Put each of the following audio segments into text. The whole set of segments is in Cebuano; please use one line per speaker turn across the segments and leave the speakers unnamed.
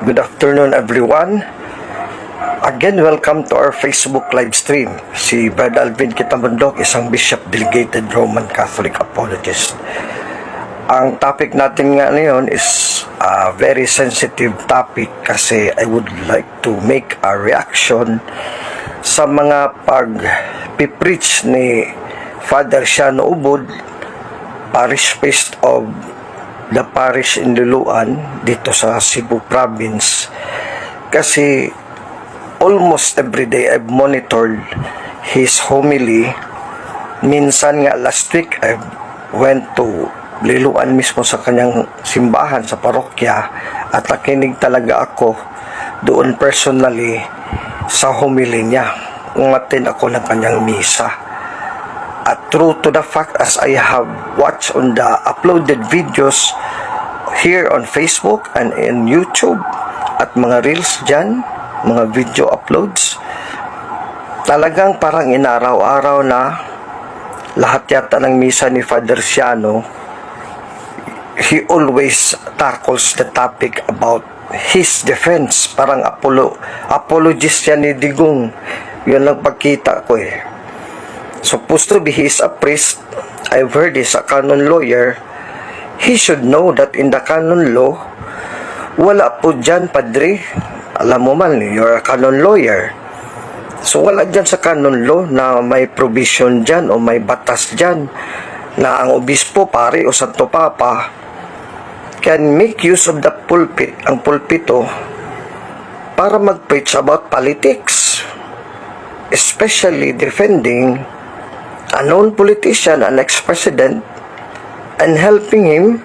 Good afternoon, everyone. Again, welcome to our Facebook live stream. Si Brad Alvin Kitamundok, isang Bishop Delegated Roman Catholic Apologist. Ang topic natin nga ngayon is a very sensitive topic kasi I would like to make a reaction sa mga pag-preach ni Father Siano Ubod, parish priest of the parish in Liloan dito sa Cebu Province, kasi almost every day I've monitored his homily. Minsan nga, last week, I went to Liloan mismo sa kanyang simbahan sa parokya at nakinig talaga ako doon personally sa homily niya. Umattend ako ng kanyang misa. At true to the fact, as I have watched on the uploaded videos here on Facebook and in YouTube at mga reels dyan, mga video uploads, talagang parang inaraw-araw na lahat yata ng misa ni Father Siano, he always tackles the topic about his defense. Parang apologist yan ni Digong. Yun lang pagkita ko eh. Supposed to be he is a priest. I've heard he's a canon lawyer. He should know that in the canon law, wala po dyan, padre. Alam mo man, you're a canon lawyer. So wala dyan sa canon law na may provision dyan o may batas dyan na ang obispo, pare o santo papa can make use of the pulpit, ang pulpito, para mag-preach about politics. Especially defending a known politician and ex-president and helping him,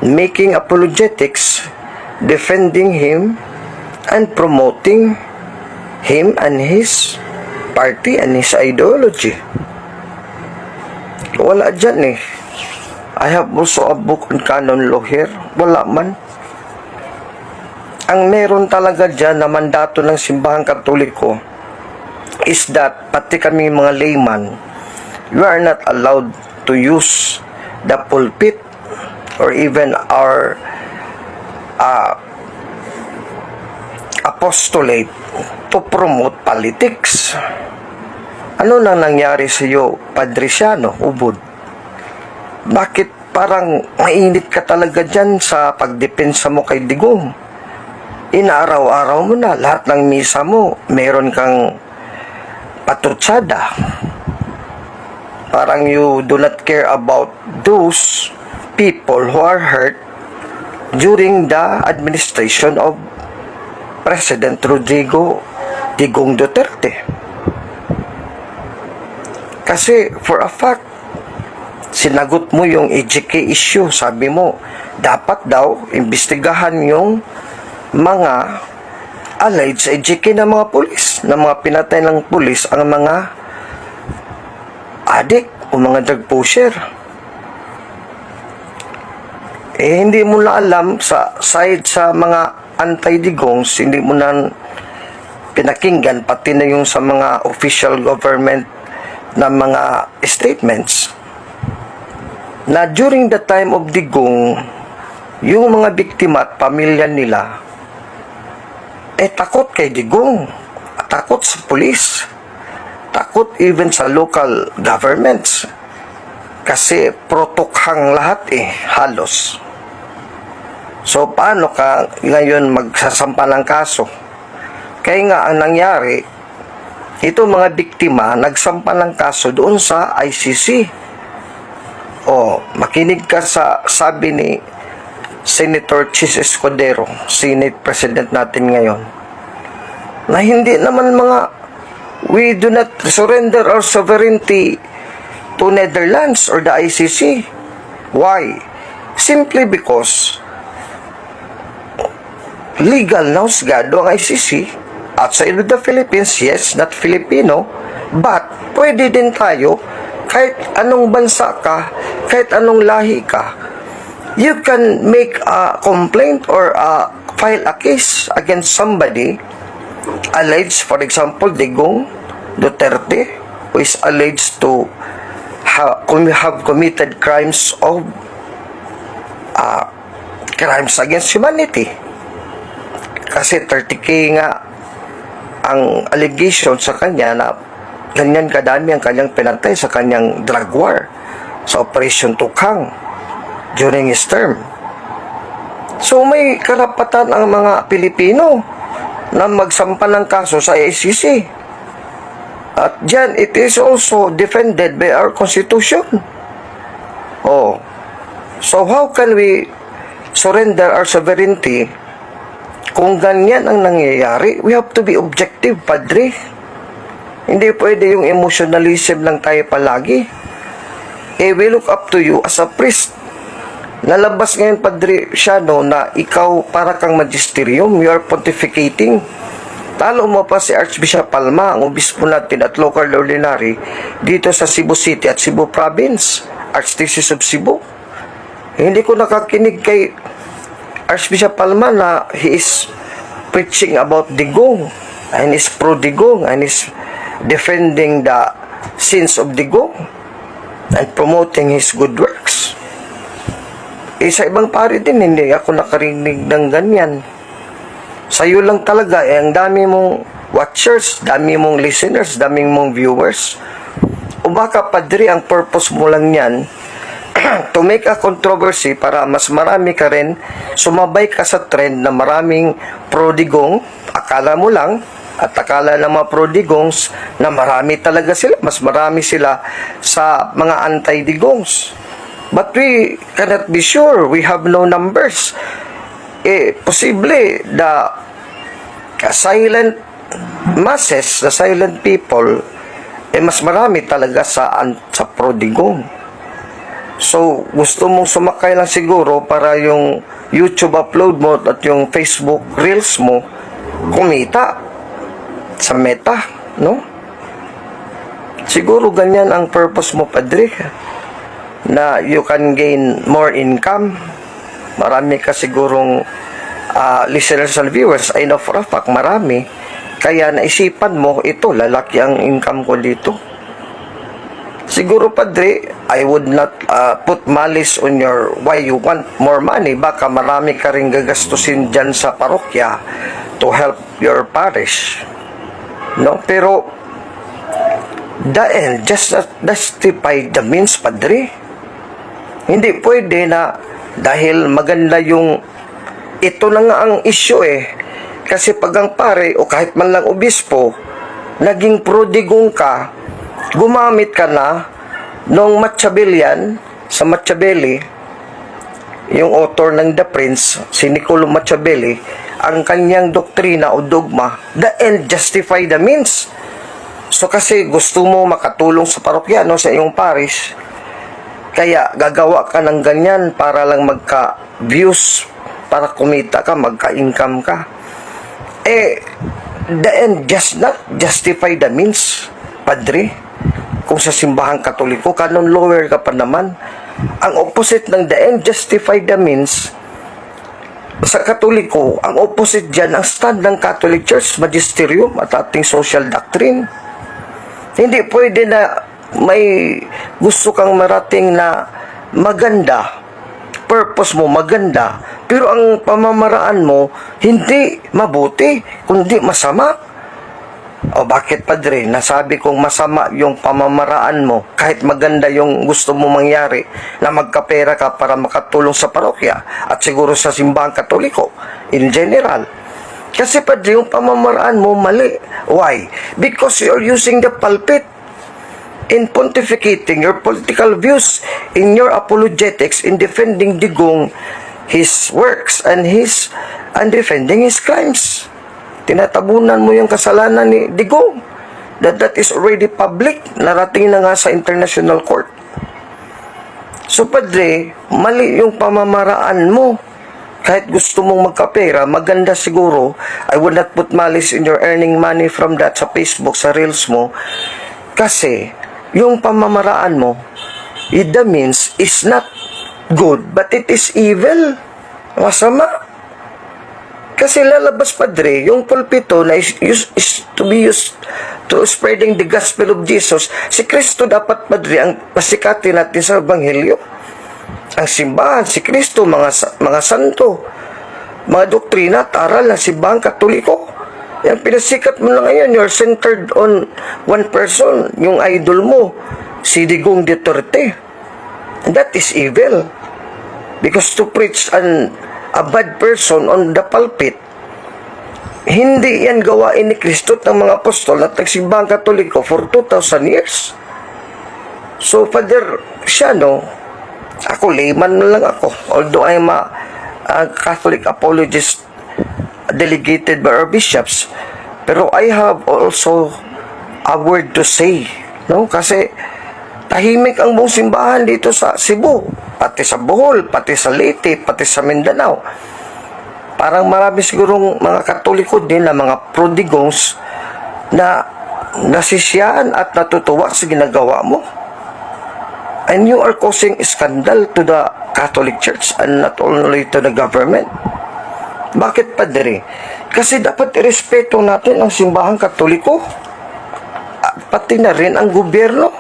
making apologetics, defending him, and promoting him and his party and his ideology. Wala dyan eh. I have also a book on canon law here. Wala man. Ang meron talaga dyan na mandato ng Simbahang Katoliko is that pati kami mga layman, we are not allowed to use the pulpit or even our apostolate to promote politics. Ano nang nangyari sa iyo, Padre Siano, Ubod? Bakit parang mainit ka talaga dyan sa pagdepensa mo kay Digong? Inaaraw-araw mo na, lahat ng misa mo, meron kang patrutsada. Parang you do not care about those people who are hurt during the administration of President Rodrigo Digong Duterte. Kasi for a fact, sinagot mo yung EJK issue. Sabi mo, dapat daw imbestigahan yung mga alleged sa EJK ng mga pulis, na mga pinatay ng pulis ang mga addict o mga drug pusher. Eh, hindi mo na alam sa side sa mga anti-Digongs, hindi mo na pinakinggan pati na yung sa mga official government na mga statements na during the time of Digong, yung mga biktima at pamilya nila eh takot kay Digong, takot sa pulis, takot even sa local governments. Kasi pro-Tokhang lahat eh, halos. So paano ka ngayon magsasampa ng kaso? Kaya nga ang nangyari, ito mga biktima nagsampa ng kaso doon sa ICC. O, makinig ka sa sabi ni Senator Chis Escudero, Senate President natin ngayon, na hindi naman mga we do not surrender our sovereignty to Netherlands or the ICC. Why? Simply because legal na husgado ang ICC outside of the Philippines, yes, not Filipino, but pwede din tayo, kahit anong bansa ka, kahit anong lahi ka, you can make a complaint or file a case against somebody alleged, for example, Digong Duterte, who is alleged to have committed crimes against humanity. Kasi 30K nga ang allegation sa kanya na ganyan kadami ang kanyang pinatay sa kanyang drug war sa Operation Tokhang during his term. So may karapatan ang mga Pilipino na magsampa ng kaso sa ICC. At dyan, it is also defended by our Constitution. Oh. So how can we surrender our sovereignty kung ganyan ang nangyayari? We have to be objective, Padre. Hindi pwede yung emotionalism lang tayo palagi. Eh, we look up to you as a priest. Lalabas ngayon, Padre Siano, na ikaw para kang magisterium. You are pontificating. Talo mo pa si Archbishop Palma, ang obispo natin at local ordinary dito sa Cebu City at Cebu Province, Archdiocese of Cebu. Eh, hindi ko nakakinig kay Archbishop Palma na he is preaching about Digong and is pro Digong and is defending the sins of Digong and promoting his good works. Eh, sa ibang pari din, hindi ako nakarinig ng ganyan. Sa'yo lang talaga, eh, ang dami mong watchers, dami mong listeners, dami mong viewers. O baka, Padre, ang purpose mo lang yan, to make a controversy para mas marami ka rin, sumabay ka sa trend na maraming pro-Digong, akala mo lang, at akala ng mga pro-Digongs na marami talaga sila, mas marami sila sa mga anti-Digongs. But we cannot be sure. We have no numbers. Eh, posible the silent masses, the silent people, eh mas marami talaga sa pro-Digong. So, gusto mong sumakay lang siguro para yung YouTube upload mo at yung Facebook Reels mo kumita sa Meta, no? Siguro ganyan ang purpose mo, Padre, na you can gain more income. Marami ka sigurong listeners and viewers. I know for a fact, marami. Kaya naisipan mo, ito, lalaki ang income ko dito. Siguro, Padre, I would not put malice on your why you want more money. Baka marami ka rin gagastusin dyan sa parokya to help your parish. No? Pero, the end just not justify the means, Padre. Hindi pwede na dahil maganda yung, ito na nga ang issue eh. Kasi pag ang pare o kahit man lang obispo, naging pro-Digong ka, gumamit ka na nung Machiavellian, sa Machiavelli, yung author ng The Prince, si Niccolo Machiavelli, ang kanyang doktrina o dogma, the end justify the means. So kasi gusto mo makatulong sa parokya, no, sa iyong parish, kaya gagawa ka ng ganyan para lang magka-views, para kumita ka, magka-income ka. Eh, the end just not justify the means, Padre. Kung sa Simbahang Katoliko, canon lawyer ka pa naman, ang opposite ng the end justify the means, sa Katoliko, ang opposite dyan, ang stand ng Catholic Church, Magisterium at ating social doctrine. Hindi pwede na may gusto kang marating na maganda, purpose mo maganda, pero ang pamamaraan mo hindi mabuti, kundi masama. O bakit, Padre, nasabi kong masama yung pamamaraan mo kahit maganda yung gusto mo mangyari na magkapera ka para makatulong sa parokya at siguro sa Simbahang Katoliko in general? Kasi, Padre, yung pamamaraan mo mali. Why? Because you're using the pulpit in pontificating your political views, in your apologetics, in defending Digong, his works, and defending his crimes. Tinatabunan mo yung kasalanan ni Digong. That is already public. Narating na nga sa international court. So, Padre, mali yung pamamaraan mo. Kahit gusto mong magkapera, maganda siguro, I would not put malice in your earning money from that sa Facebook, sa Reels mo. Kasi, yung pamamaraan mo, the means is not good, but it is evil. Masama. Kasi lalabas, Padre, yung pulpito na is to be used to spreading the gospel of Jesus. Si Kristo dapat, Padre, ang pasikatin natin sa Ebanghelyo. Ang simbahan, si Kristo, mga santo. Mga doktrina at aral ng Simbahang Katoliko. Yan, pinasikat mo na ngayon, you're centered on one person, yung idol mo, si Digong Duterte. And that is evil. Because to preach a bad person on the pulpit, hindi yan gawain ni Kristo at ng mga apostol at ng Simbahang Katoliko for 2,000 years. So, Father, siya, no, ako, layman na lang ako. Although I'm a Catholic apologist delegated by our bishops, pero I have also a word to say, no? Kasi tahimik ang buong simbahan dito sa Cebu, pati sa Bohol, pati sa Leyte, pati sa Mindanao. Parang marami sigurong mga Katoliko din na mga pro-Digongs na nasisiyahan at natutuwa sa ginagawa mo. And you are causing scandal to the Catholic Church and not only to the government. Bakit, Padre? Kasi dapat irespeto natin ang Simbahang Katoliko. At pati na rin ang gobyerno.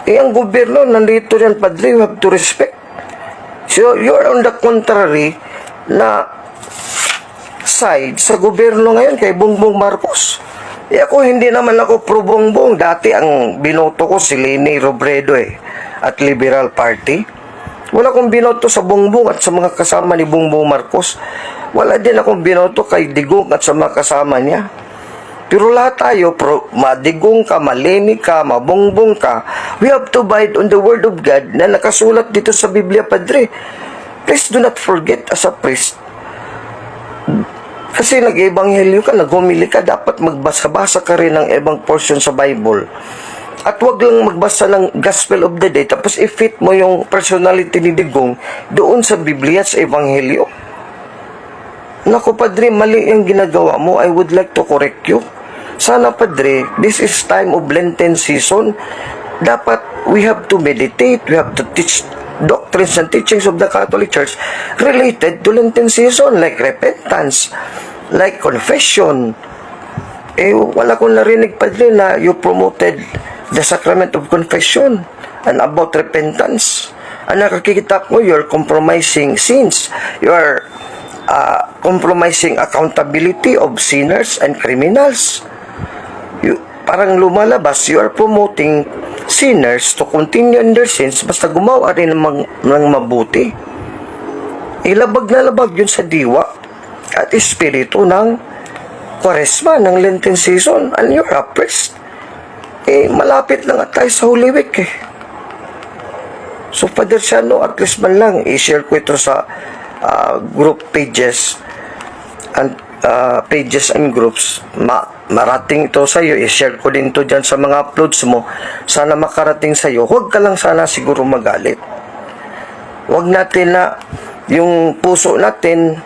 Eh, ang gobyerno, nandito yan, Padre, you have to respect. So, you're on the contrary na side sa gobyerno ngayon kay Bongbong Marcos. Eh ako, hindi naman ako pro Bongbong. Dati ang binoto ko si Leni Robredo eh, at Liberal Party. Wala akong binoto sa Bongbong at sa mga kasama ni Bongbong Marcos. Wala din akong binoto kay Digong at sa mga kasama niya. Pero lahat tayo, pro, madigong ka, ma-Leni ka, mabongbong ka, we have to abide on the Word of God na nakasulat dito sa Biblia, Padre. Please do not forget, as a priest, kasi nag-ebanghelyo ka, nag-homily ka, dapat magbasa-basa ka rin ng ibang portion sa Bible. At wag lang magbasa ng Gospel of the Day, tapos i-fit mo yung personality ni Digong doon sa Biblia at sa Ebanghelyo. Naku, Padre, mali yung ginagawa mo. I would like to correct you. Sana, Padre, this is time of Lenten season. Dapat we have to meditate, we have to teach doctrines and teachings of the Catholic Church related to Lenten season, like repentance, like confession. Eh, wala kong narinig, Padre, na you promoted the sacrament of confession and about repentance. Ang nakakikita ko, you're compromising sins. You are compromising accountability of sinners and criminals. You, parang lumalabas, you are promoting sinners to continue in their sins basta gumawa rin ng mabuti. Ilabag na labag yun sa diwa at espiritu ng Kwaresma, ng Lenten season, and you're a priest. Eh, malapit na nga tayo sa Holy Week eh. So, Father Siano, at least man lang, i-share ko ito sa group pages and groups. Marating ito sa iyo, i-share ko din ito dyan sa mga uploads mo. Sana makarating sa iyo. Huwag ka lang sana siguro magalit. Huwag natin na yung puso natin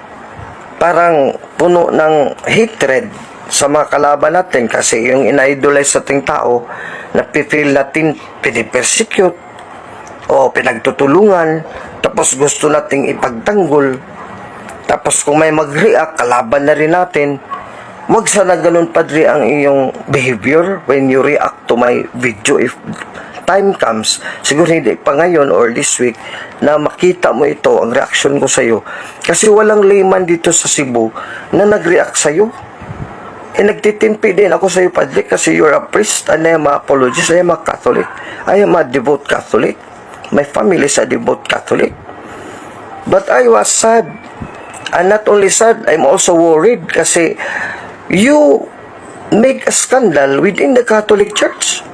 parang puno ng hatred sa mga kalaban natin kasi yung ina-idolize sa ating tao na feel natin pinipersecute o pinagtutulungan, tapos gusto nating ipagtanggol, tapos kung may mag-react, kalaban na rin natin. Wag sana ganun, Padre, ang iyong behavior when you react to my video. If time comes, siguro hindi pa ngayon or this week, na makita mo ito, ang reaction ko sa iyo. Kasi walang layman dito sa Cebu na nag-react sa iyo. Eh, nagtitimpi din ako sa iyo, Padre, kasi you're a priest and I am a apologist, I am a Catholic. I am a devout Catholic. My family is a devout Catholic. But I was sad. And not only sad, I'm also worried kasi you make a scandal within the Catholic Church.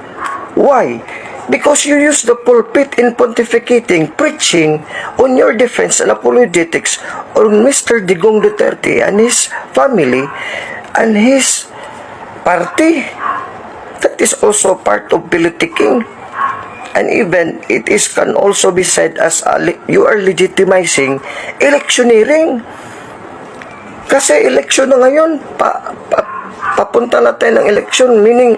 Why? Because you use the pulpit in pontificating, preaching on your defense and apologetics on Mr. Digong Duterte and his family and his party. That is also part of politicking. And even it is can also be said as you are legitimizing electioneering. Kasi election na ngayon, papunta na tayo ng election, meaning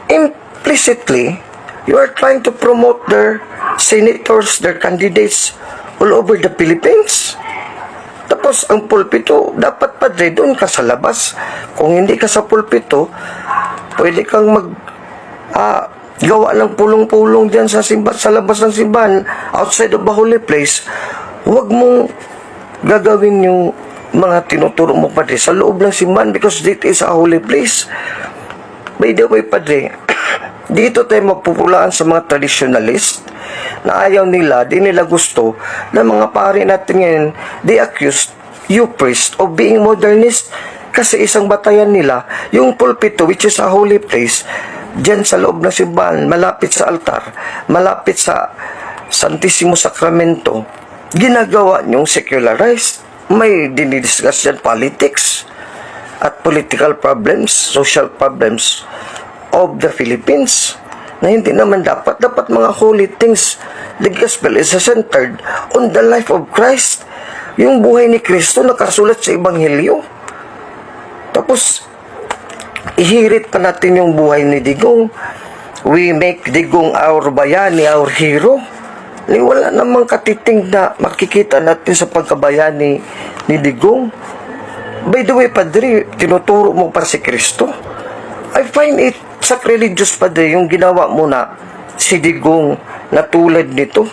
implicitly, you are trying to promote their senators, their candidates all over the Philippines. Tapos, ang pulpito, dapat, Padre, doon ka sa labas. Kung hindi ka sa pulpito, pwede kang mag gawa ng pulong-pulong dyan sa labas ng simbahan, outside of the holy place. Huwag mong gagawin yung mga tinuturo mo, Padre, sa loob ng simbahan because it is a holy place. By the way, Padre, dito tayo magpupulaan sa mga traditionalist na ayaw nila, di nila gusto na mga pare natin ngayon, they accused you priest of being modernist kasi isang batayan nila, yung pulpito, which is a holy place, dyan sa loob ng simbahan, malapit sa altar, malapit sa Santissimo Sacramento, ginagawa niyong secularized. May dinidiscuss yan politics at political problems, social problems of the Philippines na hindi naman dapat. Dapat mga holy things, the gospel is centered on the life of Christ. Yung buhay ni Kristo nakasulat sa Ebanghelyo. Tapos, ihirit pa natin yung buhay ni Digong. We make Digong our bayani, our hero. Ni wala namang katiting na makikita natin sa pagkabayani ni Digong. By the way, Padre, tinuturo mo pa si Kristo. I find it sacrilegious, Padre, yung ginawa mo na si Digong na tulad nito.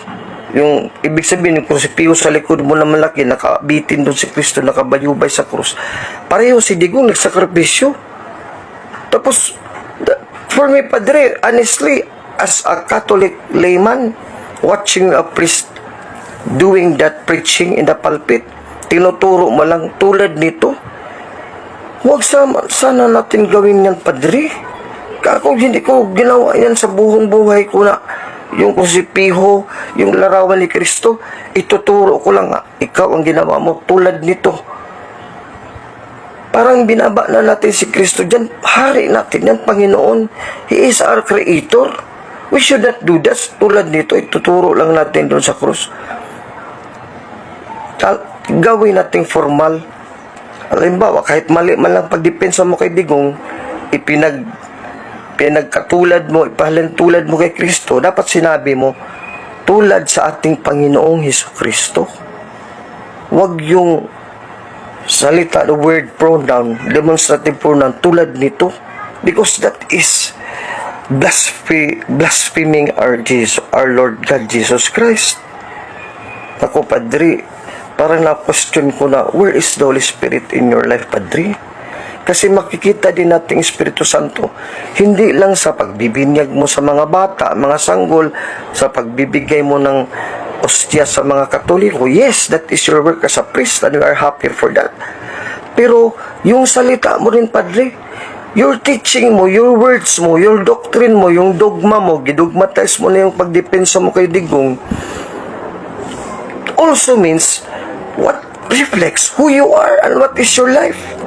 Yung ibig sabihin, yung krusipiho sa likod mo na malaki, nakabitin doon si Kristo, nakabayubay sa krus. Pareho si Digong, nagsakripisyo. Tapos, for me, Padre, honestly, as a Catholic layman, watching a priest doing that preaching in the pulpit, tinuturo mo lang tulad nito. Huwag sana natin gawin yan, Padre. Ako, hindi ko ginawa yan sa buong buhay ko na yung krusipiho, yung larawan ni Kristo, ituturo ko lang, ah, ikaw ang ginawa mo tulad nito. Parang binaba na natin si Kristo dyan. Hari natin yan, Panginoon. He is our Creator. We should not do that. Tulad nito, ituturo lang natin doon sa krus. Gawin nating formal. Halimbawa, kahit mali man lang pagdepensa mo kay Digong, pinagkatulad mo, ipahalintulad mo kay Kristo, dapat sinabi mo, tulad sa ating Panginoong Heso Kristo. Huwag yung salita, the word pronoun, demonstrative pronoun, tulad nito. Because that is blaspheming our Lord God Jesus Christ. Ako, Padre, parang na-question ko na, where is the Holy Spirit in your life, Padre? Kasi makikita din natin Espiritu Santo, hindi lang sa pagbibinyag mo sa mga bata, mga sanggol, sa pagbibigay mo ng ostya sa mga Katoliko. Yes, that is your work as a priest and we are happy for that. Pero yung salita mo rin, Padre, your teaching mo, your words mo, your doctrine mo, yung dogma mo, gidogmatize mo na yung pagdepensa mo kay Digong, also means what reflects who you are and what is your life.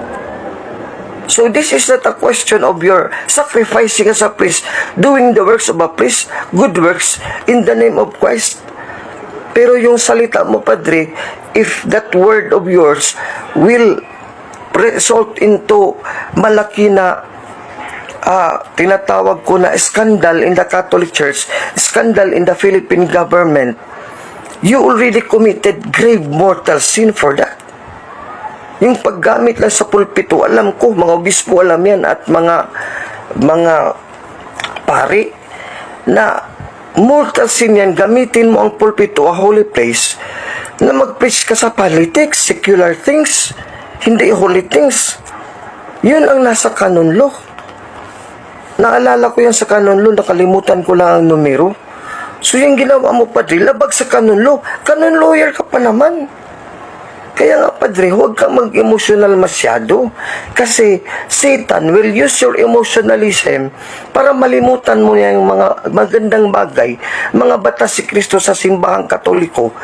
So this is not a question of your sacrificing as a priest, doing the works of a priest, good works in the name of Christ. Pero yung salita mo, Padre, if that word of yours will result into malaki na tinatawag ko na scandal in the Catholic Church, scandal in the Philippine government, you already committed grave mortal sin for that. Yung paggamit lang sa pulpito, alam ko, mga obispo alam yan at mga pari na mortal sin yan, gamitin mo ang pulpito, a holy place, na mag-preach ka sa politics, secular things, hindi holy things. Yun ang nasa canon law. Naalala ko yan sa canon law, nakalimutan ko lang ang numero. So yung ginawa mo, Padre, labag sa canon law. Canon lawyer ka pa naman. Kaya nga, Padre, huwag kang mag-emotional masyado. Kasi Satan will use your emotionalism para malimutan mo yung mga magandang bagay, mga batas si Kristo sa simbahang Katoliko.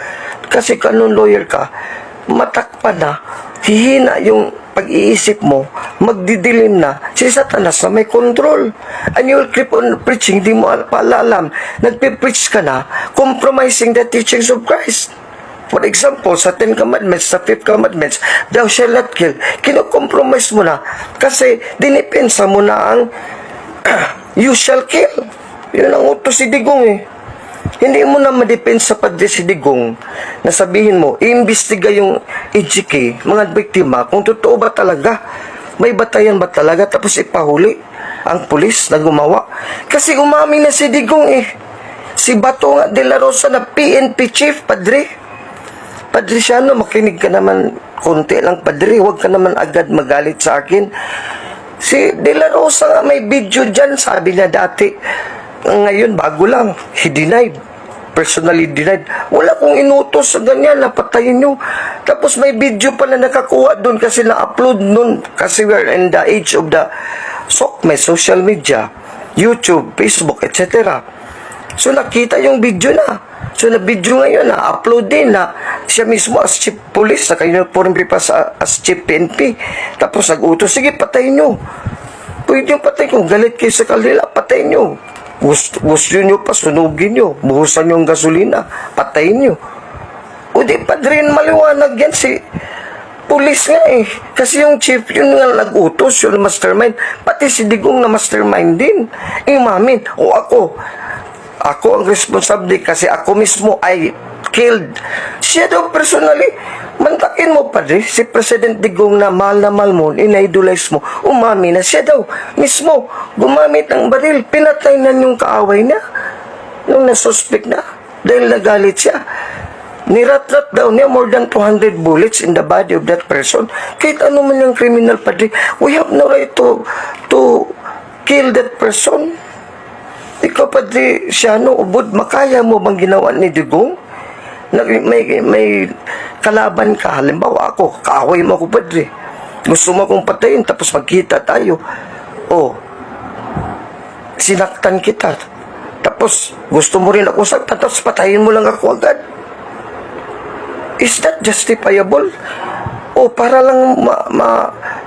Kasi canon lawyer ka, matakpan na, hihina yung pag-iisip mo, magdidilim na, si Satanas na may control. And you will keep on preaching, di mo pala alam, nagpe-preach ka na, compromising the teachings of Christ. For example, sa Ten Commandments, sa Fifth Commandments, "Thou shalt not kill," kinocompromise mo na kasi dinipensa mo na ang "You shall kill." Yun ang utos si Digong eh. Hindi mo na madepensa pa si Digong na sabihin mo, iimbestiga yung EJK, mga biktima, kung totoo ba talaga, may batayan ba talaga, tapos ipahuli ang pulis na gumawa. Kasi umamin na si Digong eh. Si Bato nga de la Rosa na PNP chief, Padre. Padre Siano, makinig ka naman konti lang, Padre. Huwag ka naman agad magalit sa akin. Si De La Rosa nga may video dyan, sabi niya dati. Ngayon, bago lang. He denied. Personally denied. "Wala kong inutos sa ganyan, napatayin nyo." Tapos may video pa na nakakuha doon kasi na-upload nun. Kasi we're in the age of the may social media, YouTube, Facebook, etc. So nakita yung video na. So na video ngayon na upload din na siya mismo as chief police, naka-uniform pa sa as chief PNP. Tapos nag-utos, "Sige, patayin nyo. Pwede yung patayin kung galit kayo sa kanila, patayin nyo. Gusto nyo pa, sunugin nyo. Buhusan nyo ang gasolina, patayin nyo." O di, Padre, maliwanag yan si pulis nga eh. Kasi yung chief, yun nga nag-utos, yun ang mastermind. Pati si Digong na mastermind din. Umamin, o ako ang responsable kasi ako mismo ay killed. Siya daw personally, mantakin mo, Padre, si President Digong na mahal mo, in-idolize mo, umamin na siya daw mismo gumamit ng baril, pinatay na yung kaaway niya nung nasuspect na dahil nagalit siya. Niratrat daw niya more than 200 bullets in the body of that person. Kahit ano man yung criminal, Padre, we have no right to kill that person. Ikaw, Padre Siano Ubod, makaya mo bang ginawa ni Digong? May kalaban ka, halimbawa ako, kaaway mo ako, Padre. Gusto mo akong patayin, tapos magkita tayo. O, sinaktan kita. Tapos, gusto mo rin ako saktan, tapos patayin mo lang ako agad. Is that justifiable? O para lang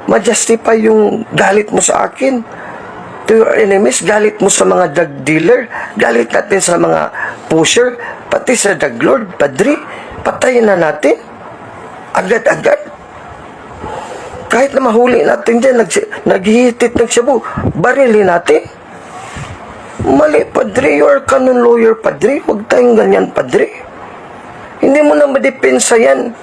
ma-justify yung galit mo sa akin? To your enemies, galit mo sa mga drug dealer, galit natin sa mga pusher, pati sa drug lord, Padre, patayin na natin. Agad-agad. Kahit na mahuli natin dyan, naghihitit ng shabu, barilin natin. Mali, Padre. You are canon lawyer, Padre. Huwag tayong ganyan, Padre. Hindi mo na madepensa yan.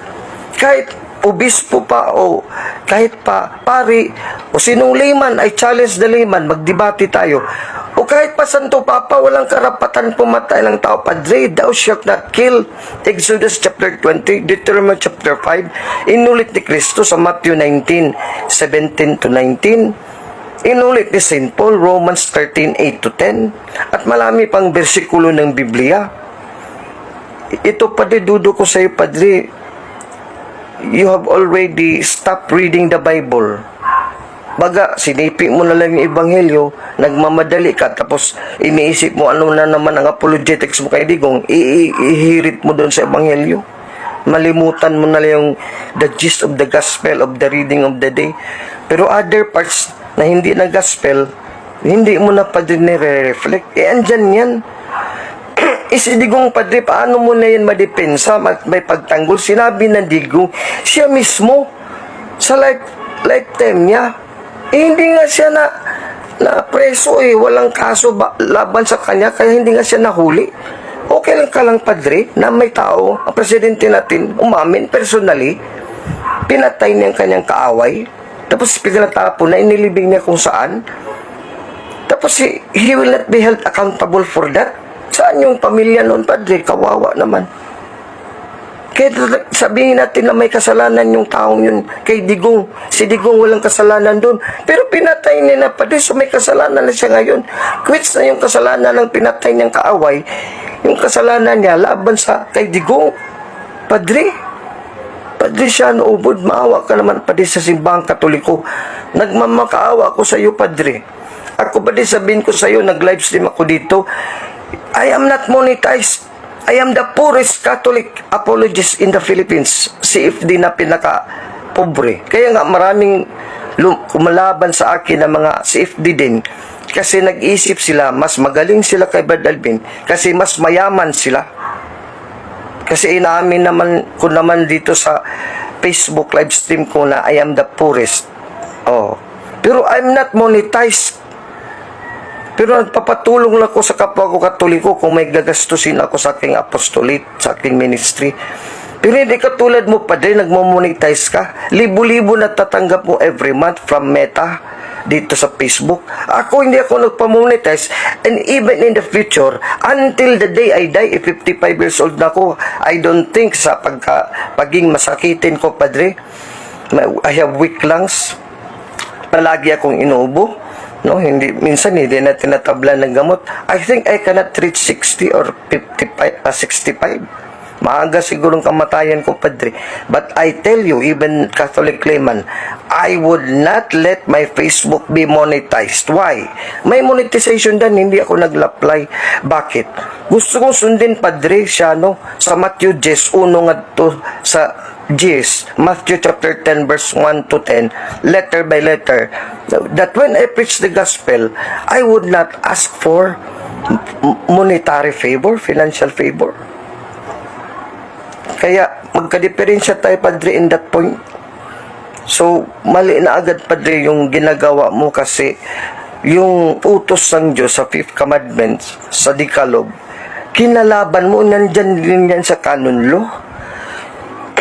Kahit obispo pa o kahit pa pari o sinong layman, I challenge the layman, magdebate tayo. O kahit pa Santo Papa, walang karapatan pumatay ng tao. Padre, "Thou shalt not kill." Exodus chapter 20, Deuteronomy chapter 5, inulit ni Kristo sa Matthew 19, 17 to 19. Inulit ni St. Paul, Romans 13, 8 to 10, at marami pang bersikulo ng Biblia. Ito, Padre, dudo ko sa iyo, Padre, you have already stopped reading the Bible. Baga, sinipi mo na lang yung Ebanghelyo, nagmamadali ka, tapos iniisip mo ano na naman ang apologetics mo kay Digong, ihirit mo doon sa Ebanghelyo. Malimutan mo na lang yung the gist of the gospel of the reading of the day. Pero other parts na hindi na gospel, hindi mo na pa din nire-reflect. Eh, andyan yan. Si Digong, Padre, paano mo na yan madepensa, may pagtanggol? Sinabi ng Digong, siya mismo, sa lifetime niya, eh, hindi nga siya na preso eh, walang kaso ba, laban sa kanya, kaya hindi nga siya nahuli. Okay lang ka lang, Padre, na may tao, ang presidente natin, umamin personally, pinatay niya ang kanyang kaaway, tapos pinatapon na, inilibing niya kung saan, tapos he will not be held accountable for that. Saan yung pamilya noon, Padre? Kawawa naman. Kaya sabihin natin na may kasalanan yung taong yun kay Digong. Si Digong, walang kasalanan doon. Pero pinatay niya na, Padre, so may kasalanan na siya ngayon. Quits na yung kasalanan ng pinatay niyang kaaway. Yung kasalanan niya laban sa kay Digong. Padre, Padre Siano Ubod, maawa ka naman, Padre, sa Simbahang Katoliko. Nagmamakaawa ako sa iyo, Padre. Ako, Padre, sabihin ko sa iyo, nag-livestream ako dito. I am not monetized. I am the poorest Catholic apologist in the Philippines. CFD na pinaka pobre. Kaya nga maraming kumalaban sa akin ng mga CFD din kasi nag-isip sila mas magaling sila kay Brad Alvin kasi mas mayaman sila. Kasi inaamin naman ko naman dito sa Facebook live stream ko na I am the poorest. Oh. Pero I'm not monetized. Pero nagpapatulong lang ako sa kapwa ko Katoliko kung may gagastusin ako sa aking apostolate, sa aking ministry. Pero hindi katulad mo, Padre, nagmo-monetize ka. Libo-libo na tatanggap mo every month from Meta. dito sa Facebook. Ako, hindi ako nagpa-monetize, and even in the future, until the day I die, if 55 years old na ako, I don't think sa pagka, paging masakitin ko, Padre, I have weak lungs, palagi akong inuubo, no? Hindi, minsan hindi na tinatablan ng gamot. I think I cannot reach 60 or 55, 65. Maaga siguro ang kamatayan ko, Padre. But I tell you, even Catholic layman, I would not let my Facebook be monetized. Why? May monetization dan, hindi ako nag-apply. Bakit? Gusto kong sundin, Padre, siya, no? Sa Matthew 10, 1 ngadto sa 10, Matthew chapter 10 verse 1 to 10, letter by letter, that when I preach the gospel, I would not ask for monetary favor, financial favor. Kaya magka-diferensya tayo, Padre, in that point. So, mali na agad, Padre, yung ginagawa mo kasi yung utos ng Diyos sa Fifth Commandment, sa Decalogue, kinalaban mo, nandyan din yan sa canon law.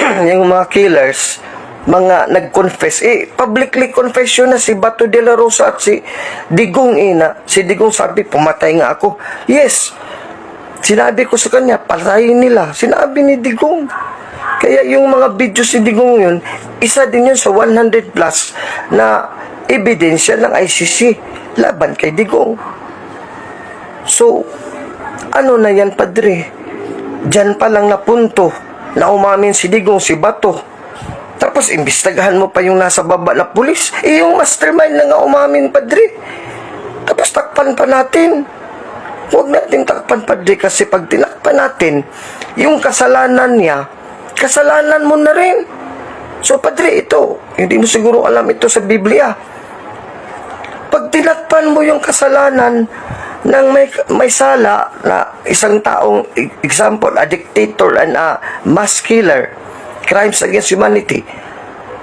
Yung mga killers, mga nag-confess, eh, publicly confession na si Bato de la Rosa at si Digong ina. Si Digong sabi, "Pumatay nga ako. Yes, sinabi ko sa kanya, patayin nila." Sinabi ni Digong. Kaya yung mga videos ni Digong yun, isa din yun sa 100 plus na ebidensya ng ICC laban kay Digong. So, ano na yan, Padre? Diyan pa lang na punto na umamin si Digong, si Bato. Tapos, imbestagahan mo pa yung nasa baba na pulis. Eh, yung mastermind na nga umamin, Padre. Tapos, takpan pa natin. Huwag natin takpan, Padre, kasi pag tinakpan natin, yung kasalanan niya, kasalanan mo na rin. So, Padre, ito, hindi mo siguro alam ito sa Biblia. Pag tinakpan mo yung kasalanan ng may sala na isang taong, example, a dictator and a mass killer, crimes against humanity,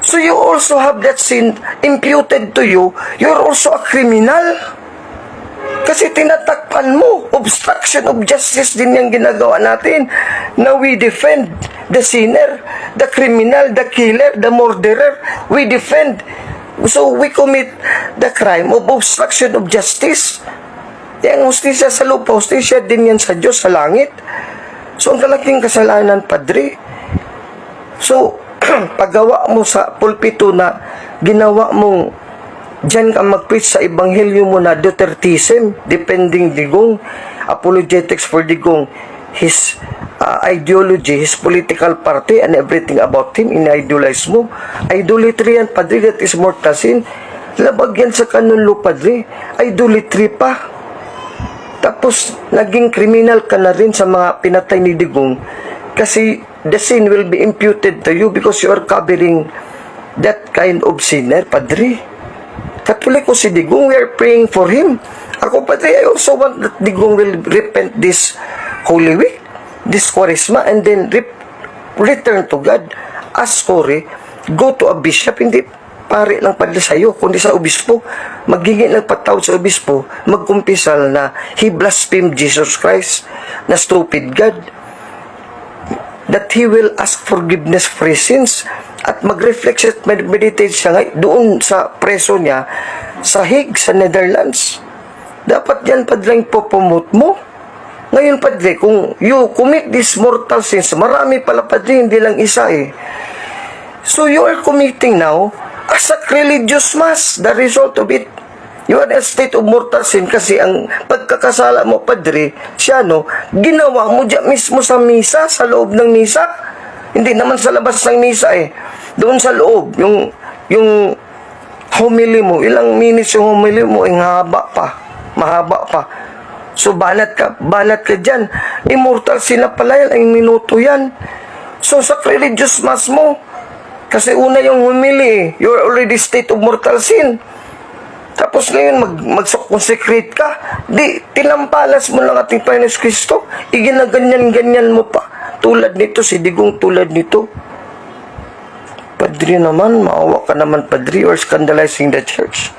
so you also have that sin imputed to you, you're also a criminal. Kasi tinatakpan mo. Obstruction of justice din yung ginagawa natin. Na we defend the sinner, the criminal, the killer, the murderer. We defend. So we commit the crime of obstruction of justice. Yang hustisya sa lupa, hustisya din yan sa Diyos sa langit. So ang kalaking kasalanan, Padre. So, paggawa mo sa pulpito na ginawa mong diyan ka mag-preach sa ebanghelyo mo na Dutertism, defending Digong, apologetics for Digong, his ideology, his political party, and everything about him, in-idolize mo. Idolatry yan, Padre, that is mortal sin. Labag yan sa canon law, Padre. Idolatry pa. Tapos, naging criminal ka na rin sa mga pinatay ni Digong kasi the sin will be imputed to you because you are covering that kind of sinner, Padre. Katoliko si Digong, we are praying for him. Ako, Padre, I also want that Digong will repent this Holy Week, this Kwaresma, and then return to God. Ask sorry, go to a bishop, hindi pare lang, Padre, sa'yo, kundi sa obispo. Maghingi ng patawad sa obispo, magkumpisal na he blasphemed Jesus Christ, na stupid God, that he will ask forgiveness for his sins at mag-reflect siya at meditate siya doon sa preso niya sa Hague, sa Netherlands. Dapat yan, Padre, ang ipo-promote mo. Ngayon, Padre, kung you commit these mortal sins, marami pala, Padre, hindi lang isa eh. So you are committing now a sacrilegious mass, the result of it. You are in a state of mortal sin kasi ang pagkakasala mo, Padre, siya no, ginawa mo dyan mismo sa misa, sa loob ng misa. Hindi naman sa labas ng misa eh. Doon sa loob, yung homily mo, ilang minutes yung homily mo, eh, haba pa. Mahaba pa. So, banat ka dyan. Immortal sin na pala yan, ay minuto yan. So, sacrilegious mass mo. Kasi una yung homily eh. You're already state of mortal sin. Tapos ngayon, mag-consecrate ka. Di, tinampalas mo lang ating Panginoon Kristo. Iginaganyan-ganyan mo pa. Tulad nito, si Digong tulad nito. Padre naman, maawa ka naman, Padre, or scandalizing the church.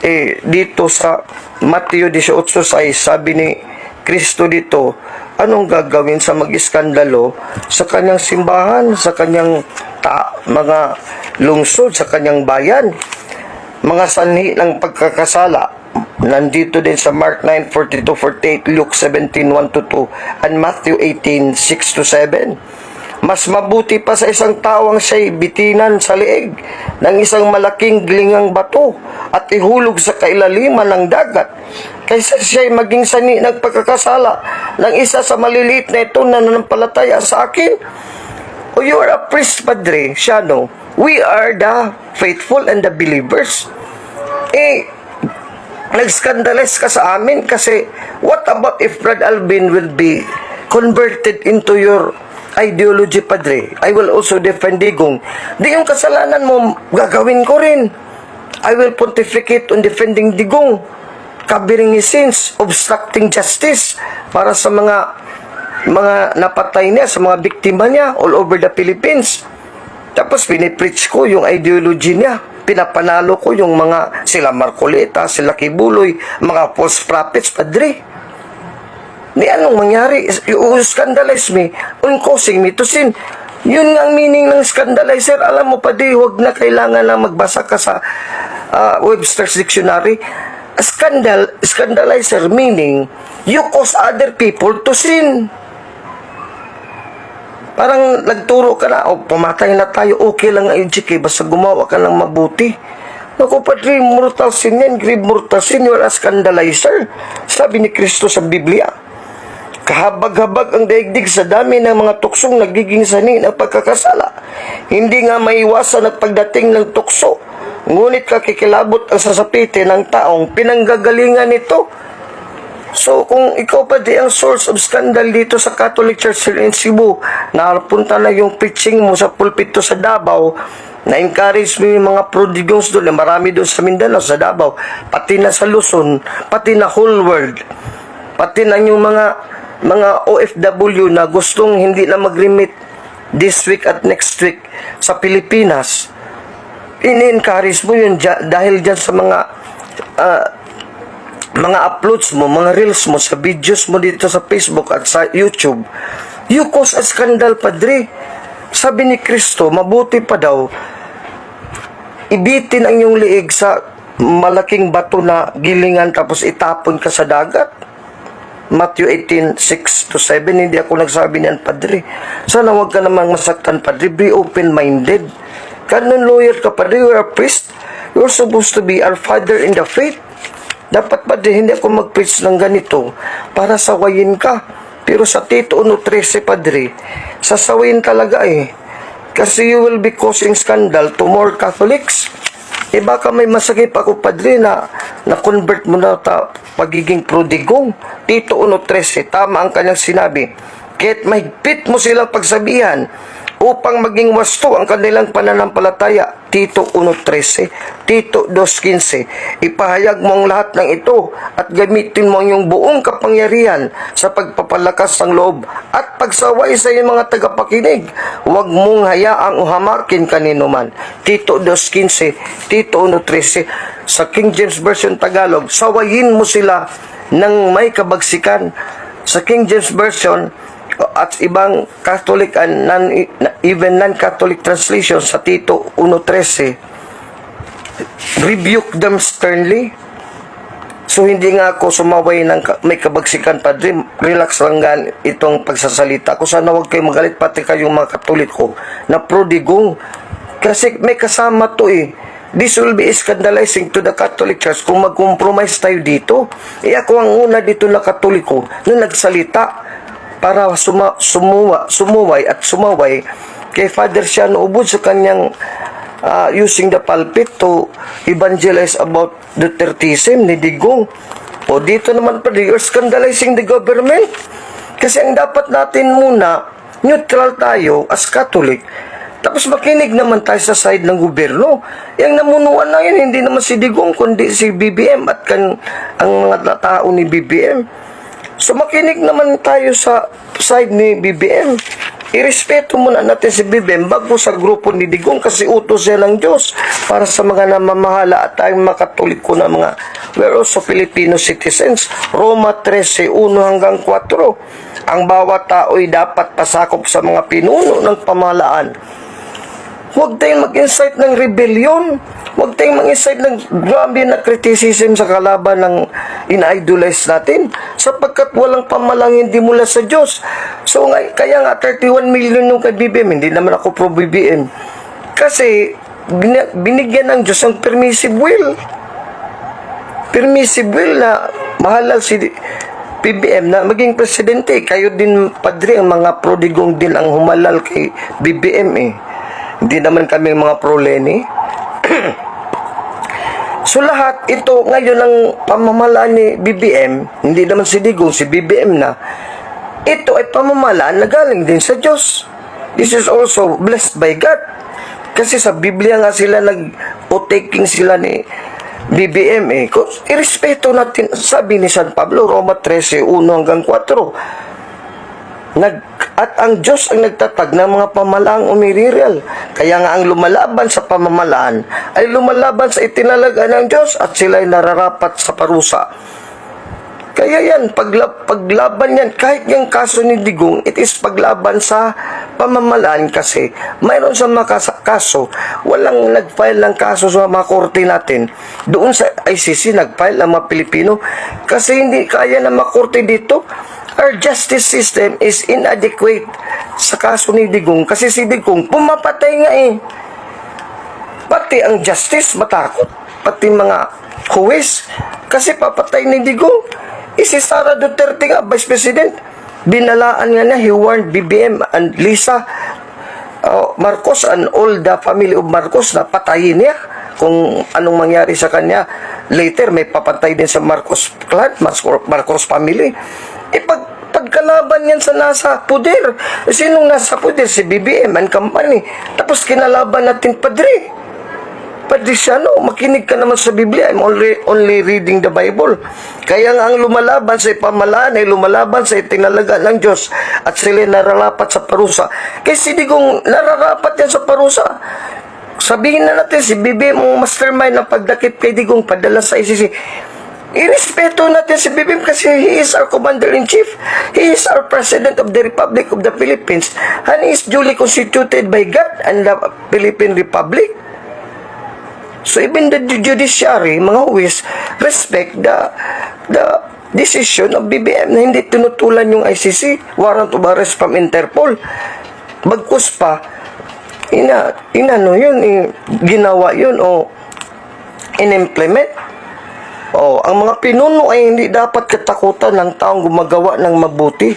Eh, dito sa Mateo 18.6, sabi ni Kristo dito, anong gagawin sa mag-iskandalo sa kanyang simbahan, sa kanyang mga lungsod, sa kanyang bayan? Mga sanhi ng pagkakasala, nandito din sa Mark 9:42-48, Luke 17:1-2, and Matthew 18:6-7. Mas mabuti pa sa isang tao ang siya'y bitinan sa leeg ng isang malaking gilingang bato at ihulog sa kailaliman ng dagat kaysa siya'y maging sanhi ng pagkakasala ng isa sa maliliit na ito na nanampalataya sa akin. O you are a priest, Padre Siano. We are the faithful and the believers. Eh, nag-scandalize ka sa amin kasi what about if Brad Alvin will be converted into your ideology, Padre? I will also defend Digong. Di yung kasalanan mo, gagawin ko rin. I will pontificate on defending Digong, covering his sins, obstructing justice para sa mga napatay niya, sa mga biktima niya all over the Philippines. Tapos pinipreach ko yung ideology niya. Pinapanalo ko yung mga sila Marcoleta, sila Quiboloy, mga false prophets, Padre. Ni anong mangyari? You scandalize me on causing me to sin. Yun nga ang meaning ng scandalizer. Alam mo, Padre, huwag na kailangan na magbasa ka sa Webster's Dictionary. Scandal, scandalizer meaning you cause other people to sin. Parang nagturo ka na, "Oh, pumatay na tayo, okay lang ang EJK, basta gumawa ka ng mabuti." Naku, Padre, mortal sin yan, grave mortal sin, you are a scandalizer. Sabi ni Kristo sa Biblia. Kahabag-habag ang daigdig sa dami ng mga tuksong nagiging sanhi ng pagkakasala. Hindi nga maiwasan ang pagdating ng tukso. Ngunit kakikilabot ang sasapitin ng taong pinanggagalingan nito. So, kung ikaw pa di ang source of scandal dito sa Catholic Church here in Cebu, napunta na yung preaching mo sa pulpito sa Davao, na-encourage mo yung mga pro-Digongs doon, na marami doon sa Mindanao, sa Davao, pati na sa Luzon, pati na whole world, pati na yung mga OFW na gustong hindi na mag-remit this week at next week sa Pilipinas, ini-encourage mo yun dahil dyan sa mga uploads mo, mga reels mo, sa videos mo dito sa Facebook at sa YouTube, you cause a scandal, Padre. Sabi ni Kristo, mabuti pa daw, ibitin ang iyong liig sa malaking bato na gilingan tapos itapon ka sa dagat. Matthew 18, 6 to 7, hindi ako nagsabi niyan, Padre. Sana wag ka namang masaktan, Padre. Be open-minded. Canon lawyer ka, Padre. You're a priest. You're supposed to be our father in the faith. Dapat, Padre, hindi ako mag-preach ng ganito para sawayin ka. Pero sa Tito 1.13, Padre, sasawayin talaga eh. Kasi you will be causing scandal to more Catholics. Eh baka may masakit pa ako, Padre, na na-convert mo na ta pagiging pro-Digong. Tito 1.13, tama ang kanyang sinabi. Kaya't mahigpit mo silang pagsabihan upang maging wasto ang kanilang pananampalataya. Tito 1.13, Tito 2.15. Ipahayag mo ang lahat ng ito at gamitin mo ang iyong buong kapangyarihan sa pagpapalakas ng loob at pagsaway sa iyong mga tagapakinig. Huwag mong hayaang hamakin kanino man. Tito 2.15, Tito 1.13. Sa King James Version Tagalog, sawayin mo sila ng may kabagsikan. Sa King James Version at ibang Catholic and non, even non-Catholic translation sa Tito 1.13, rebuke them sternly. So hindi nga ako sumaway ng may kabagsikan, Padre. Relax lang gan itong pagsasalita ko. Sana huwag kayong magalit, pati kayong mga Katoliko na pro-Digong. Kasi may kasama to eh. This will be scandalizing to the Catholic Church kung mag-compromise tayo dito. Eh ako ang una dito na Katoliko na nagsalita para sumuway at sumaway kay Father Siano Ubod sa kanyang using the pulpit to evangelize about Dutertism ni Digong. O dito naman pa, you're scandalizing the government. Kasi ang dapat natin muna, neutral tayo as Catholic. Tapos makinig naman tayo sa side ng gobyerno. Yung namunuan na yun, hindi naman si Digong, kundi si BBM at ang mga tao ni BBM. So makinig naman tayo sa side ni BBM. Irespeto muna natin si BBM bago sa grupo ni Digong kasi utos siya ng Diyos para sa mga namamahala at tayong mga Katoliko na mga we're also Filipino citizens. Roma 13, 1 hanggang 4. Ang bawat tao'y dapat pasakop sa mga pinuno ng pamahalaan. Huwag tayong mag-incite ng rebellion. Huwag tayong mag-incite ng grabe na criticism sa kalaban ng ina-idolize natin, sapagkat walang pamamahalaang hindi mula sa Diyos. So, kaya nga 31 million yung kay BBM. Hindi naman ako pro-BBM. Kasi binigyan ng Diyos ang permissive will. Permissive will na mahalal si BBM na maging presidente. Kayo din, padre, ang mga pro-Digong din ang humalal kay BBM eh. Hindi naman kami mga pro-Leni. So lahat ito ngayon ang pamamahalaan ni BBM, hindi naman si Digong, si BBM na. Ito ay pamamahalaan na galing din sa Diyos. This is also blessed by God. Kasi sa Biblia nga sila nag-taking sila ni BBM eh. Kung irespeto natin, sabi ni San Pablo, Roma 13, 1 hanggang 4. At ang Diyos ang nagtatag ng mga pamahalaang umiiral. Kaya nga ang lumalaban sa pamahalaan ay lumalaban sa itinalaga ng Diyos at sila ay nararapat sa parusa. Kaya yan, paglaban yan, kahit yung kaso ni Digong, it is paglaban sa pamahalaan kasi mayroon sa mga kaso, walang nag-file ng kaso sa mga korte natin. Doon sa ICC, nag-file ang mga Pilipino kasi hindi kaya ng mga korte dito. Our justice system is inadequate sa kaso ni Digong kasi si Digong pumapatay nga eh. Pati ang justice matakot. Pati mga huwes. Kasi papatay ni Digong. Eh, si Sara Duterte nga, Vice President, binalaan nga niya, he warned BBM and Lisa Marcos and all the family of Marcos na patayin niya kung anong mangyari sa kanya. Later, may papatay din sa Marcos clan, Marcos family. Eh, pagkalaban yan sa nasa puder. Sinong nasa puder? Si BBM and company. Tapos kinalaban natin, padre. Padre Siano, makinig ka naman sa Biblia. I'm only reading the Bible. Kaya nga ang lumalaban sa pamahalaan ay lumalaban sa itinalaga ng Diyos at sila nararapat sa parusa. Kasi di kung nararapat yan sa parusa, sabihin na natin si BBM ang mastermind ng pagdakip kay Digong padala sa ICC. Irespeto natin si BBM kasi he is our commander-in-chief. He is our President of the Republic of the Philippines and he is duly constituted by God and the Philippine Republic. So even the judiciary, mga huwes, respect the decision of BBM na hindi tinutulan yung ICC, warrant of arrest from Interpol. Bagkus pa, inano yun, eh, ginawa yun o in-implement. Oh, ang mga pinuno ay hindi dapat katakutan ng taong gumagawa ng mabuti.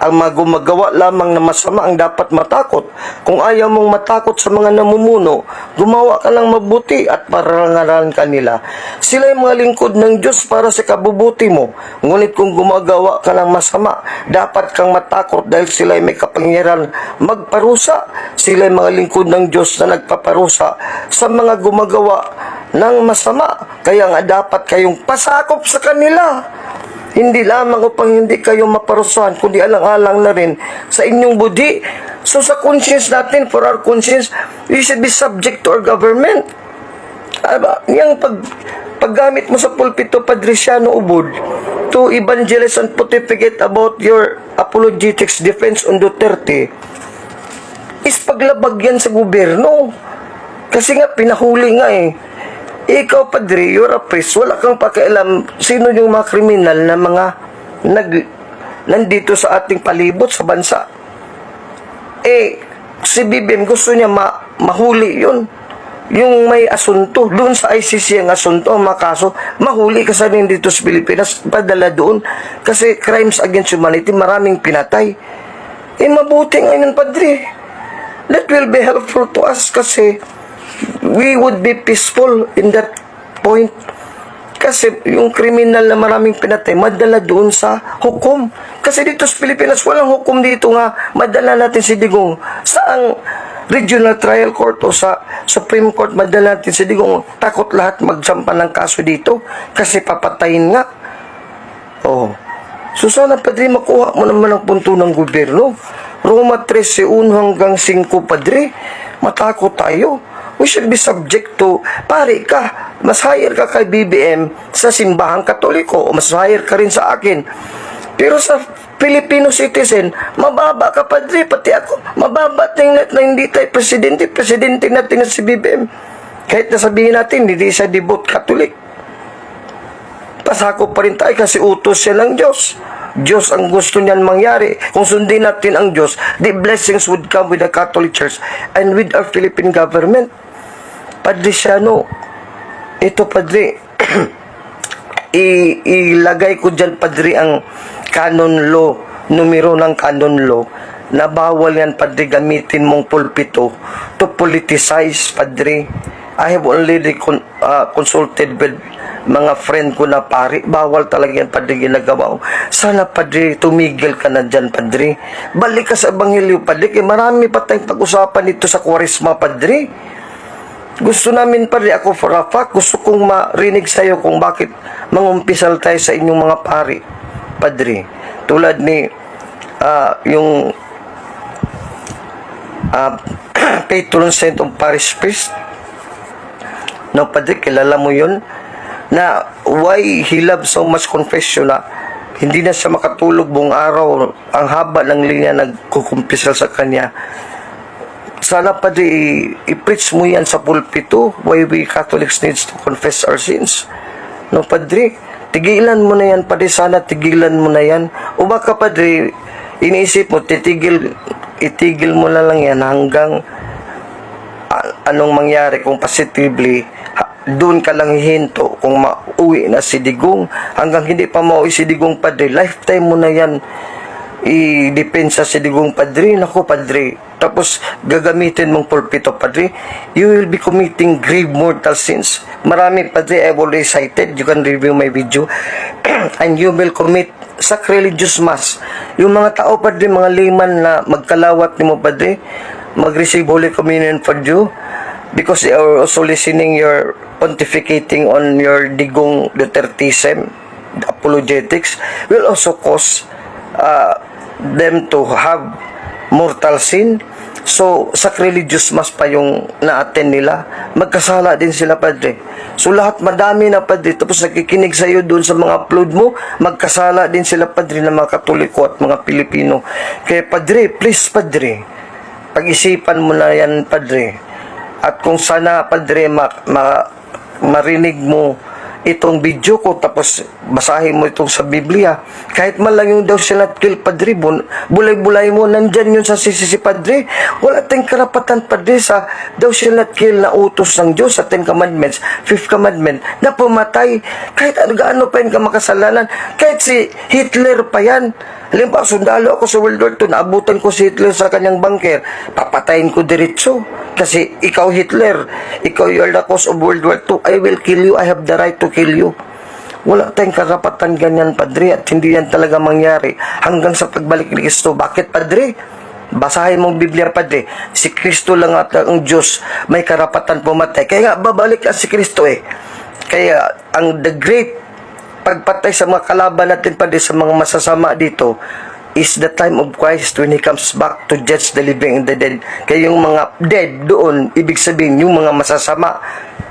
Ang mga gumagawa lamang na masama ang dapat matakot. Kung ayaw mong matakot sa mga namumuno, gumawa ka ng mabuti at pararangalan ka nila. Sila ay mga lingkod ng Diyos para sa kabubuti mo. Ngunit kung gumagawa ka ng masama, dapat kang matakot dahil sila ay may kapangyarihan magparusa. Sila ay mga lingkod ng Diyos na nagpaparusa sa mga gumagawa ng masama. Kaya nga dapat kayong pasakop sa kanila. Hindi lamang upang hindi kayo maparusahan, kundi alang-alang na rin sa inyong budi. So sa conscience natin, for our conscience, we should be subject to our government. Aba, yung paggamit mo sa pulpito, Padre Siano Ubod, to evangelize and pontificate about your apologetics defense on Duterte, is paglabag yan sa gobyerno. Kasi nga, pinahuli nga eh. Ikaw, padre, you're a priest. Wala kang pakialam sino yung mga kriminal na mga nandito sa ating palibot sa bansa. Eh, si BBM gusto niya mahuli yun. Yung may asunto, doon sa ICC ang asunto, ang mga kaso, mahuli ka sa dito sa Pilipinas, padala doon. Kasi crimes against humanity, maraming pinatay. Eh, mabuti ngayon, padre. That will be helpful to us kasi we would be peaceful in that point. Kasi yung kriminal na maraming pinatay, madala doon sa hukom. Kasi dito sa Pilipinas, walang hukom dito nga madala natin si Digong. Saang regional trial court o sa Supreme Court madala natin si Digong? Takot lahat magsampa ng kaso dito kasi papatayin nga. Oh. So sana, padre, makuha mo naman ang punto ng gobyerno. Roma 13, 1 hanggang 5, padre. Matakot tayo. We should be subject to, pare ka, mas higher ka kay BBM sa simbahang Katoliko o mas higher ka rin sa akin. Pero sa Filipino citizen, mababa ka, Padre, pati ako, mababa tingnan na hindi tayo presidente, presidente natin na si BBM. Kahit na sabihin natin, hindi siya devout Catholic. Pasakop pa rin tayo kasi utos siya ng Diyos. Diyos ang gusto niyan mangyari. Kung sundin natin ang Diyos, the blessings would come with the Catholic Church and with our Philippine government. Padre Siano, ito, Padre, ilagay ko dyan, Padre, ang canon law, numero ng canon law, na bawal yan, Padre, gamitin mong pulpito to politicize, Padre. I have already consulted with mga friend ko na pari. Bawal talaga yan, Padre, ginagawa ko. Sana, Padre, tumigil ka na dyan, Padre. Balik ka sa Ebanghelyo, Padre. Kaya marami pa tayong pag-usapan dito sa Kwaresma, Padre. Gusto namin, Padre, ako for a fact, gusto kong marinig sa iyo kung bakit mangumpisal tayo sa inyong mga pari, Padre. Tulad ni yung patron saint of parish priest. No, Padre, kilala mo yun? Na why he loves so much confession na hindi na siya makatulog buong araw. Ang haba ng linya nagkukumpisal sa kanya. Sana, Padre, i-preach mo yan sa pulpito, why we Catholics needs to confess our sins. No, Padre, tigilan mo na yan, Padre. Sana tigilan mo na yan. O baka, Padre, iniisip mo, itigil mo na lang yan hanggang anong mangyari kung positively doon ka lang hihinto kung mauwi na si Digong. Hanggang hindi pa mauwi si Digong, Padre, lifetime mo na yan i-depensa si Digong, Padre. Nako, Padre, tapos gagamitin mong pulpito, Padre, you will be committing grave mortal sins. Marami, Padre, I've already cited. You can review my video. And you will commit sacrilegious mass. Yung mga tao, Padre, mga layman na magkalawat nimo, Padre, mag-receive Holy Communion for you because they are also listening your pontificating on your Digong Dutertism apologetics will also cause them to have mortal sin. So, sacrilegious mass pa yung na-attend nila. Magkasala din sila, Padre. So, lahat madami na, Padre. Tapos nakikinig sa iyo doon sa mga upload mo, magkasala din sila, Padre, ng mga Katoliko at mga Pilipino. Kaya, Padre, please, Padre, pag-isipan mo na yan, Padre. At kung sana, Padre, marinig mo itong video ko, tapos basahin mo itong sa Biblia. Kahit man lang yung "Thou shall not kill," Padre, bulay-bulay mo, nandyan yun sa CCC, Padre. Wala tayong karapatan, Padre, sa "Thou shall not kill" na utos ng Diyos sa Ten Commandments, Fifth Commandment, na pumatay. Kahit ano, gaano pa yun ka makasalanan. Kahit si Hitler pa yan. Halimbawa, sundalo ako sa World War II, naabutan ko si Hitler sa kanyang bunker, papatayin ko diretso. Kasi ikaw, Hitler, ikaw, you are the cause of World War II, I will kill you, I have the right to kill you. Wala tayong karapatan ganyan, Padre, at hindi yan talaga mangyari hanggang sa pagbalik ni Kristo. Bakit, Padre? Basahin mong Biblia, Padre. Si Kristo lang at ang Diyos may karapatan pumatay. Kaya nga, babalik ang si Kristo eh. Kaya, ang the great pagpatay sa mga kalaban natin, Padre, sa mga masasama dito, is the time of Christ when He comes back to judge the living and the dead. Kaya yung mga dead doon, ibig sabihin yung mga masasama,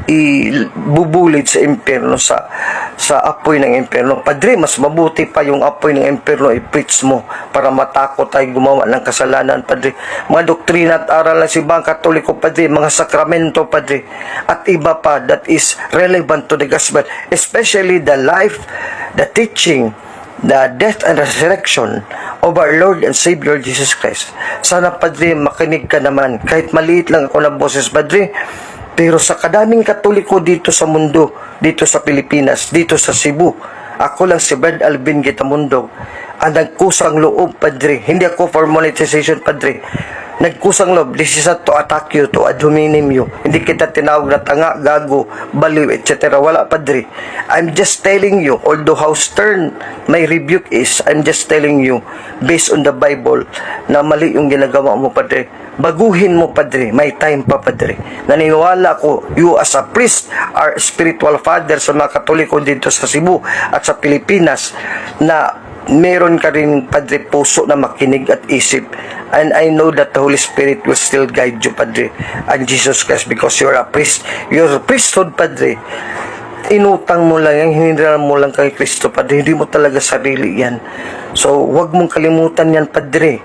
ibubulid sa impyerno, sa apoy ng impyerno. Padre, mas mabuti pa yung apoy ng impyerno i-preach mo para matakot tayo gumawa ng kasalanan, Padre. Mga doktrina at aral ng Simbahang Katoliko, Padre, mga sakramento, Padre, at iba pa that is relevant to the gospel, especially the life, the teaching, the death and resurrection of our Lord and Savior Jesus Christ. Sana, Padre, makinig ka naman. Kahit maliit lang ako ng boses, Padre, pero sa kadaming Katoliko dito sa mundo, dito sa Pilipinas, dito sa Cebu, ako lang si Brad Alvin Gitamundo, ang nagkusang loob, Padre. Hindi ako for monetization, Padre. Nagkusang loob. This is not to attack you, to ad hominem you. Hindi kita tinawag na tanga, gago, baliw, etc. Wala, Padre. I'm just telling you, although how stern my rebuke is, I'm just telling you, based on the Bible, na mali yung ginagawa mo, Padre. Baguhin mo, Padre. May time pa, Padre. Naniniwala ko, you as a priest are spiritual father sa mga Katoliko dito sa Cebu at sa Pilipinas na meron ka rin, Padre, puso na makinig at isip. And I know that the Holy Spirit will still guide you, Padre, and Jesus Christ, because you're a priest. Your priesthood, Padre, Inutang mo lang yan, hiniram mo lang kay Kristo, Padre. Hindi mo talaga sarili yan. So, huwag mong kalimutan yan, Padre,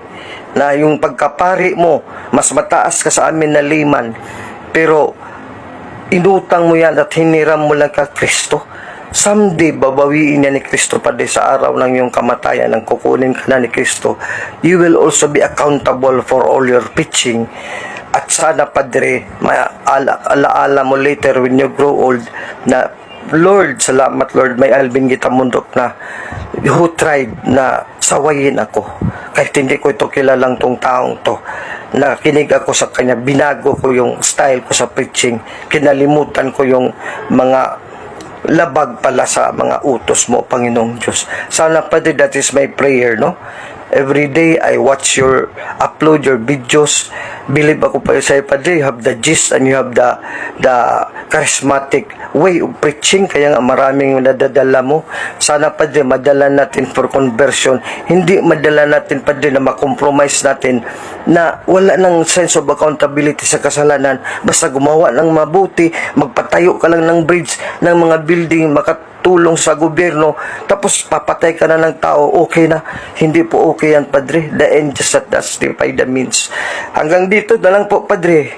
na yung pagkapari mo, mas mataas ka sa amin na layman. Pero, inutang mo yan at hiniram mo lang kay Kristo. Someday, babawiin niya ni Kristo, Padre, sa araw ng iyong kamatayan, nang kukunin ka na ni Kristo. You will also be accountable for all your preaching. At sana, Padre, maalaala mo later when you grow old na, "Lord, salamat, Lord, may Alvin Gitamundok na who tried na sawayin ako. Kahit hindi ko ito kilalang tong taong to. Nakinig ako sa kanya, binago ko yung style ko sa preaching. Kinalimutan ko yung mga labag pala sa mga utos mo, Panginoong Diyos." Sana, Padre, that is my prayer, no? Every day, I watch your, upload your videos. Believe ako pa sa'yo, Padre, you have the gist and you have the charismatic way of preaching. Kaya nga maraming nadadala mo. Sana, Padre, madala natin for conversion. Hindi madala natin, Padre, na makompromise natin na wala ng sense of accountability sa kasalanan. Basta gumawa ng mabuti, magpatayo ka lang ng bridge, ng mga building, makatulong sa gobyerno, tapos papatay ka na ng tao, okay na. Hindi po okay yan, Padre. The end just not justify the means. Hanggang dito na lang po, Padre.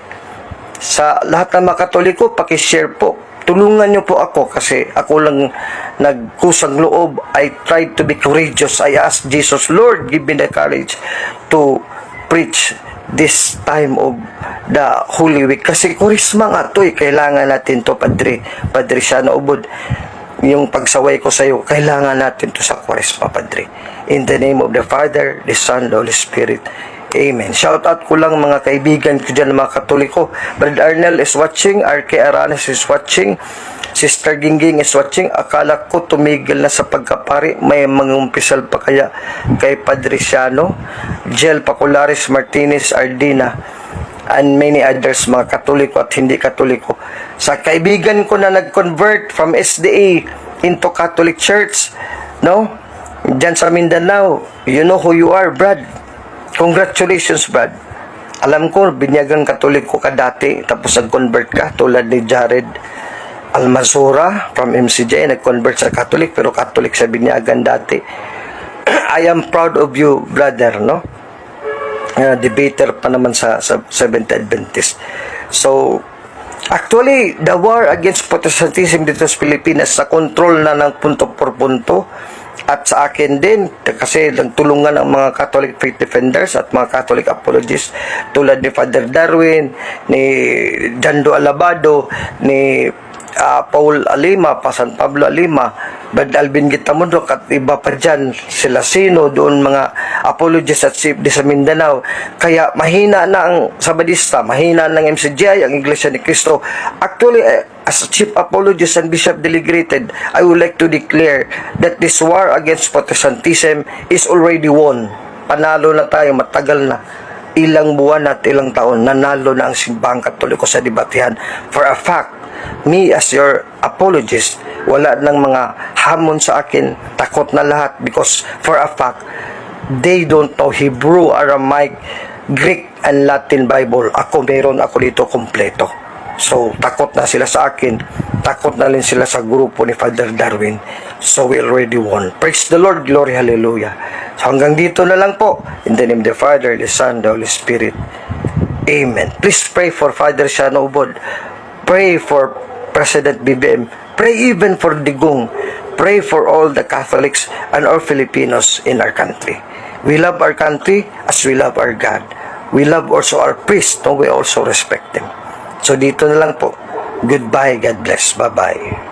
Sa lahat ng mga Katoliko, pakishare po. Tulungan niyo po ako kasi ako lang nagkusang loob. I tried to be courageous. I asked Jesus, "Lord, give me the courage to preach this time of the Holy Week." Kasi Kuwaresma nga to eh. Kailangan natin to, Padre. Padre Siano Ubod, yung pagsaway ko sa iyo, kailangan natin to sa Kuwaresma, Padre. In the name of the Father, the Son, the Holy Spirit. Amen. Shout out ko lang mga kaibigan ko dyan, mga Katoliko. Brad Arnel is watching, RK Aranes is watching, Sister Gingging is watching. Akala ko tumigil na sa pagkapari. May mangumpisal pa kaya kay Padre Siano? Jel Paculares Martinez Ardina and many others, mga Katoliko at hindi Katoliko. Sa kaibigan ko na nag-convert from SDA into Catholic Church, no? Diyan sa Mindanao, you know who you are, Brad. Congratulations, Brad. Alam ko, binyagang Katoliko ka dati, tapos nag-convert ka, tulad ni Jared Almazora from MCJ, nag-convert sa Catholic, pero Catholic sa binyagan dati. I am proud of you, brother, no? Debater pa naman sa Seventh Adventist. So, actually, the war against Protestantism dito sa Pilipinas sa control na ng punto por punto at sa akin din kasi nagtulungan ang mga Catholic faith defenders at mga Catholic apologists tulad ni Father Darwin, ni Jando Alabado, ni Paul Alima, pa San Pablo Alima, Brad Alvin Gitamundok at iba pa dyan, sila sino doon, mga apologists at CFD sa Mindanao. Kaya mahina na ang Sabadista, mahina na ang MCGI, ang Iglesia ni Cristo. Actually, as a chief apologist and bishop delegated, I would like to declare that this war against Protestantism is already won. Panalo na tayo, matagal na, ilang buwan at ilang taon, nanalo na ang Simbahang Katoliko sa debatehan. For a fact, me as your apologist, wala nang mga hamon sa akin, takot na lahat because for a fact, they don't know Hebrew, Aramaic, Greek, and Latin Bible. Ako, meron ako dito kompleto. So, takot na sila sa akin. Takot na rin sila sa grupo ni Father Darwin. So, we already won. Praise the Lord. Glory, hallelujah. So, hanggang dito na lang po. In the name of the Father, the Son, the Holy Spirit. Amen. Please pray for Father Siano Ubod. Pray for President BBM. Pray even for Digong. Pray for all the Catholics and all Filipinos in our country. We love our country as we love our God. We love also our priests. No? We also respect them. So dito na lang po. Goodbye. God bless. Bye-bye.